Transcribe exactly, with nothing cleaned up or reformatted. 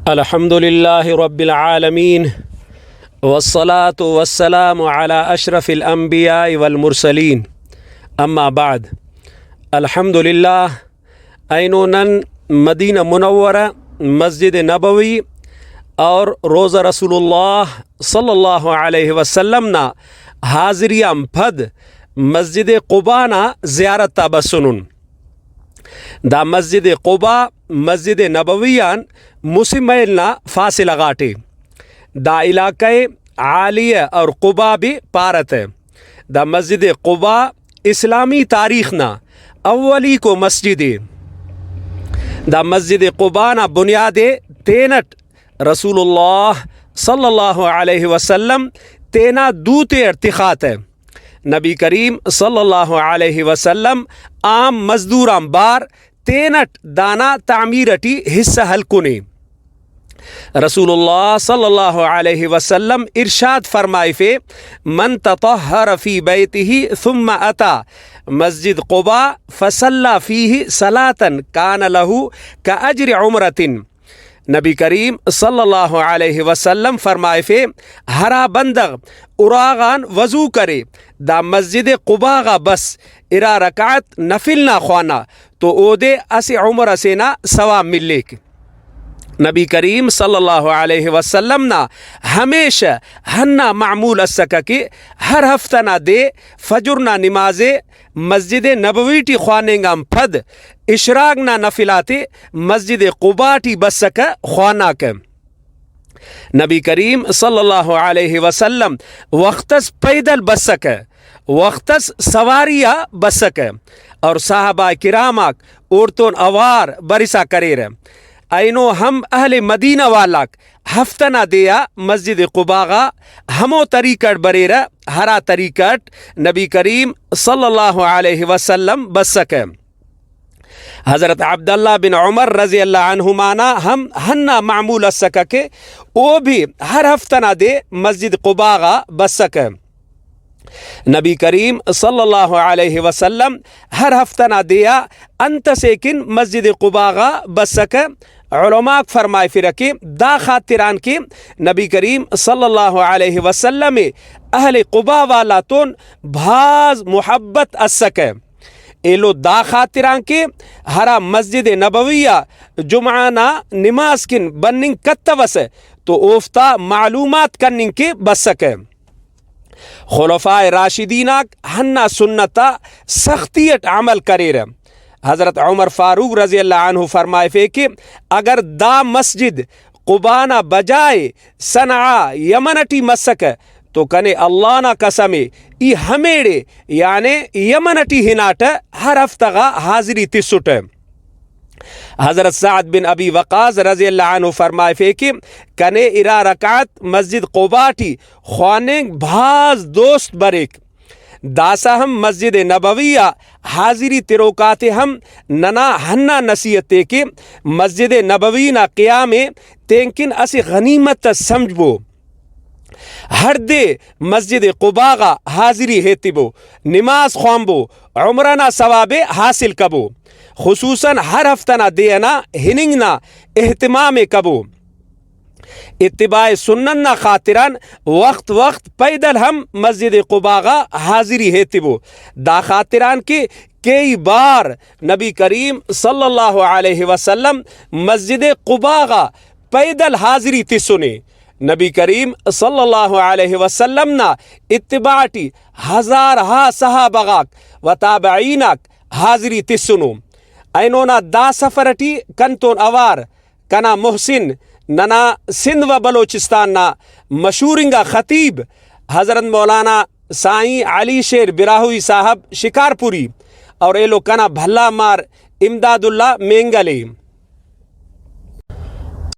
الحمد لله رب العالمين، والصلاة والسلام على أشرف الأنبياء والمرسلين، أما بعد. الحمد لله، اینو نن مدینہ منورہ، مسجد نبوی اور روضہ رسول اللہ صلی اللہ علیہ وسلم نا حاضری آن پد مسجد قباء نا زیارت آ بسنن۔ دا مسجد قباء مسجد نبوی آن مسہ میل نا فاصلہ غاٹے۔ دا علاقہ ءِ عالیہ اور قباء بھی پارہ تہ۔ دا مسجد قباء اسلامی تاریخ نا اولیکو مسجد ءِ۔ دا مسجد قباء نا بنیاد ءِ تینٹ رسول اللہ صلی اللہ علیہ وسلم تینا دو تے اٹ تخاتہ۔ نبی کریم صلی اللہ علیہ وسلم عام مزدور آن بار تینٹ دانا تعمیر ٹی حصہ ہلکنے۔ رسول اللہ صلی اللہ علیہ وسلم ارشاد فرمائفے، من تطہر فی بیتہ ثم اتی مسجد قباء فصلی فیہ صلاة کان لہ کاجر عمرۃ۔ نبی کریم صلی اللہ علیہ وسلم فرمائفے، ہرا بندغ اراغان وضو کرے، دا مسجد قباء غا بس، ارا رکعت نفل نا خوانا، تو اودے اسہ عمر اسے نا ثواب ملیک۔ نبی کریم صلی اللہ علیہ وسلم نا ہمیشہ ہندا معمول اسکہ کہ ہر ہفتہ نا دے فجر نا نماز ءِ مسجد نبوی ٹی خواننگ آن پد اشراق نا نفل آتے مسجد قباء ٹی بسکہ، خواناکہ۔ نبی کریم صلی اللہ علیہ وسلم وختس پیدل بسکہ، وختس سواری آ بسکہ، اور صحابہ کرام آک اوڑتون اوار برسا کریرہ۔ اینو ہم اہل مدینہ والاک ہفتہ نا دے آ مسجد قباء غا ہمو طریقہ اٹ بریرہ، ہرا طریقہ اٹ نبی کریم صلی اللہ علیہ وسلم بسکہ۔ حضرت عبداللہ بن عمر رضی اللہ عنہما نا ہم ہندا معمول اسکہ کہ او بھی ہر ہفتہ نا دے مسجد قباء غا بسکہ۔ نبی کریم صلی اللہ علیہ وسلم ہر ہفتہ نا دے آ انت اسے کن مسجد قباء غا بسکہ؟ علماء آک فرمائفرہ کہ دا خاطران کہ نبی کریم صلی اللہ علیہ وسلم ءِ اہل قباء والا تون بھاز محبت اسکہ۔ ایلو دا خاطران کہ ہرا مسجد نبوی آ جمعہ نا نماز کن بننگ کتوسہ تو اوفتا معلومات کننگ کہ بسکہ۔ خلفاء راشدین آک ہندا سنت آ سختی اٹ عمل کریرہ۔ حضرت عمر فاروق رضی اللہ عنہ فرمائفے کہ اگر دا مسجد قباء نا بجائے صنعاء یمن ٹی مسکہ تو کنے اللہ نا قسم ءِ، ای ہمیڑے یعنی یمن ٹی ہناٹہ، ہر ہفتہ غا حاضری تسٹہ۔ حضرت سعد بن ابی وقاص رضی اللہ عنہ فرمائفے کہ کنے ارا رکعت مسجد قباء ٹی خواننگ بھاز دوست بریک۔ داسہ ہم مسجد نبوی آ حاضری تروک آتے ہم ننا ہندا نصیحت ءِ کہ مسجد نبوی نا قیام ءِ تینکن اسہ غنیمت اس سمجھبو۔ ہر دے مسجد قباء غا حاضری ایتبو، نماز خوانبو، عمرہ نا ثواب ءِ حاصل کبو۔ خصوصاً ہر ہفتہ نا دے ئنا ہننگ نا اہتمام ءِ کبو۔ اتباع سنت نا خاطران وخت وخت پیدل ہم مسجد قباء غا حاضری ایتبو۔ دا خاطران کہ کئی بار نبی کریم صلی اللہ علیہ وسلم مسجد قباء غا پیدل حاضری تسنے۔ نبی کریم صلی اللہ علیہ وسلم نا اتباع ٹی ہزارہا صحابہ غاک و تابعین آک حاضری تسنو۔ اینو نا دا سفر ٹی کنتون اوار کنا محسن، ننا سندھ و بلوچستان نا مشہور انگا خطیب حضرت مولانا سائیں علی شیر براہوئی صاحب شکارپوری اور ایلو کنا بھلا مار امداد اللہ مینگل ءِ۔